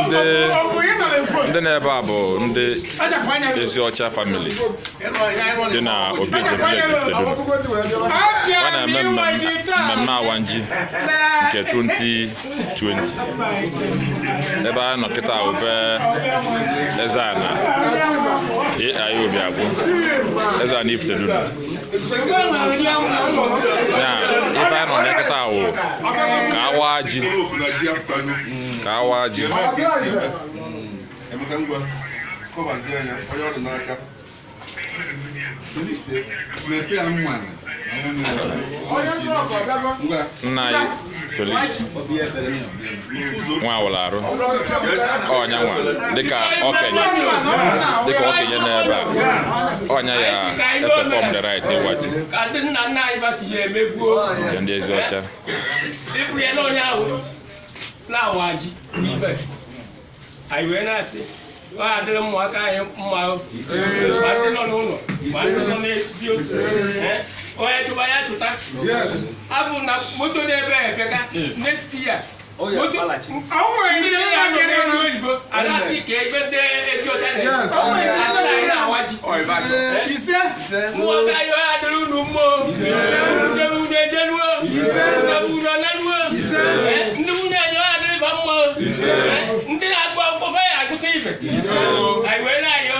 Ndị ndị na-ebe a bụ ndị Eziocha family dị na Obieze Village, Ifitedunu. A na-eme mmemme Awanji nke 2020. Ebe a nọ kịta bụ be Eze-Ana AI Obiagwu, Eze-Ana Ifitedunu. Ya ife a nọ na kịta wụ ka awa ji, ka awa ji. Emeka, ngwa, kọbazie anya onye ọ dị n'aka. Mete ya mma. Ngwa. Nna anyị Felix nwa awụla arụ ọnya nwa dịka okenye n'ebe a, ọnya ya eperform the rite ịwa ji Ka ndị nna nna anyị fa si ya emegbuo nke ndị Eziocha. Ịfụ ya na onye ahụ na-awa ji n'ibe anyị wee na-asị ọ adịrị ụmụaka anyị mma o. Ma ndị nọ n'ụlọ, ma ndị nọ n'ezi ozi. Eh, onye tụba ya tụta afụ na moto na-ebe ebeka next year, moto ndị na-anọ n'elu oyibo a na-asị ka ebe ndị Eziocha na-eme asị na anyị na-awa ji. Ụmụaka anyị, ọ adịrị unu mma o. Ndị nwunye ejeruo, ndị nwunye ọnaruo. Eh, ndị nwunye anyị, ọ adịrị ba mma o. Eh, ndị na-agụ akwụkwọ fa ya agụta ife. Anyị wee na-ayọ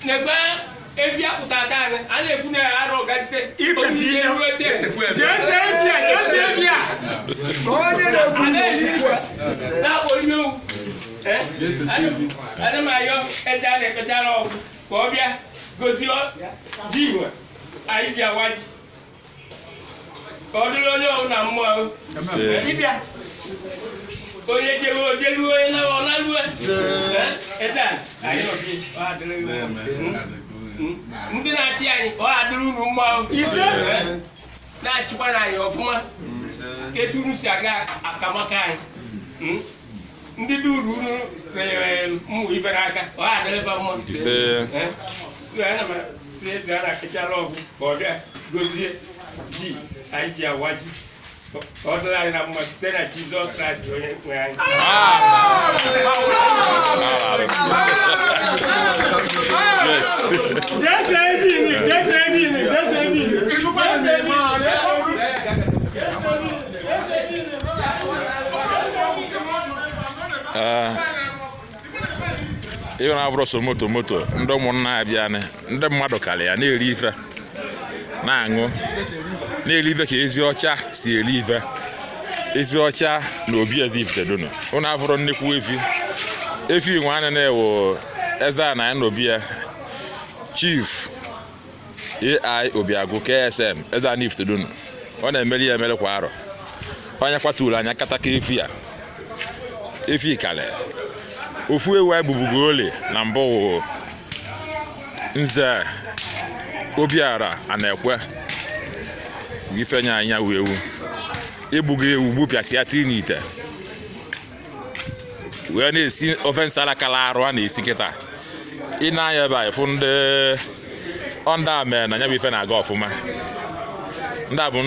nekwe efi akpụta ata anyị a na-ekwu na arọ gajite onyinye ruo ete a na-eri ife na-akpọ ihe ewu. Eh, ana m ayọ eze a na-ekpechara ọgwụ ka ọ bịa gozie ji igwe anyị ji awa ji, ka ọ dịrị onye ọbụla mmụọ. Ise. Onye jewe ojeluo, onye na ọ naruo. Eze a anyị nọ gị, ọ adịrị gị mma. Ndị na-achị anyị, ọ adịrị unu mma o. Na-achịkwa na anyị ọfụma ka etu unu si aga akamaka anyị. Ndị duru unu renyere mmụ ife n'aka, ọ adịrị fa mma. Ise. Eh, so ana m si eze a na-akịchara ọgwụ ka ọ bịa gozie ji anyị ji awa ji, ka ọ dịrị anyị na mma site na Jizọs Kraịst onye nwe anyị. Yes. Jesse ebini, Jesse ebini, Jesse ebini. Jesse ebini. Ee, ihe na-abụrụ so moto moto ndị ụmụnna abịanị, ndị mmadụ karịa ya na-eri ife, na-aṅụ, na-eri ife ka Eziocha si eri ife. Eziocha na obi eze Ifitedunu, ụnụ afụrụ nnukwu efi, efi nwe anya na-ewu eze a na ya na obi ya, Chief AI Obiagwu KSM, eze ana Ifitedunu. Ọ na-emeri ya emeri kwa arọ. Onye kwaturu anya kataka efi a, efi kalị ofu ewu anyị gbubugo ole na mbụ wụ nze Obiara a na-ekwe ifenye anya wu ewu egbugo ewu gbupịasịa tii n'ite wee na-esi ofe nsala kala arụ a na-esi kịta. Ị na-anya ebe a ịfụ ndị ọ ndị a mee na ya bụ ife na-aga ọfụma. Ndị a bụ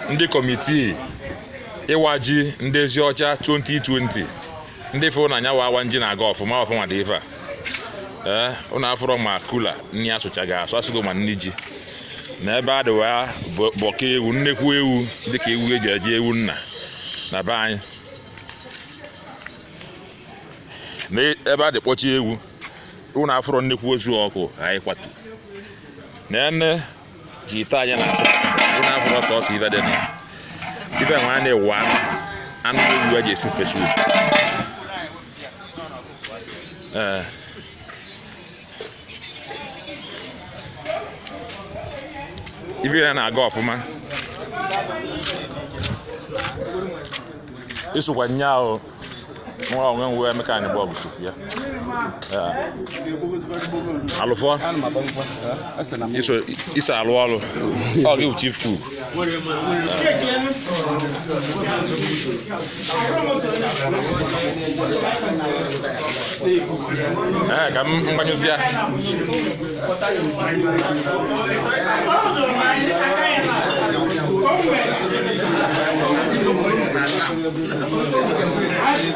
ndị committee ịwa ji ndị Eziocha 2020, ndị fụ na nyawa awa nji na-aga ọfụma ọfụma dị ife a. Ee, ụnụ afụrọ ma cooler nni asụchaghị asụ asụgo ma nni ji na ebe a dị wee bọka ewu, nnekwu ewu dịka ewu eji eje ewu nna na be anyị, na ebe a dị kpọchi ewu. Ụnụ afụrọ nnekwu ozu ọkụ anyị kwatu na ene ji ite anyị na-asụ. Ụnụ afụrọ sọsọ ife dị na ya. Ife nwe a na-ewu anụ anụ ewu eji esi pepper soup. Ee, ife ya na-aga ọfụma. Isokwa nya o nwa onwe nwe Emeka anyị bụ ọgụ sokwu ya. Ee. Alụfọ iso iso alụ ọrụ ọ gị bụ chief cook. Ee, ka m mgbanyụzi ya.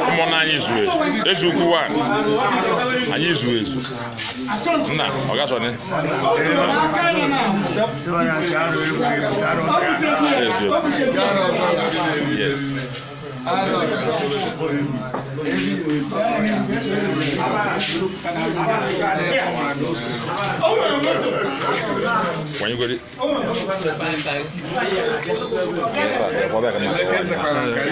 Ụmụnna anyị zuru ezu. Eze ukwu wa anyị zuru ezu. Nna ọ gasọni. Eziokwu. Yes. Kwanyegodi. Emeka ezekwara nka ndị.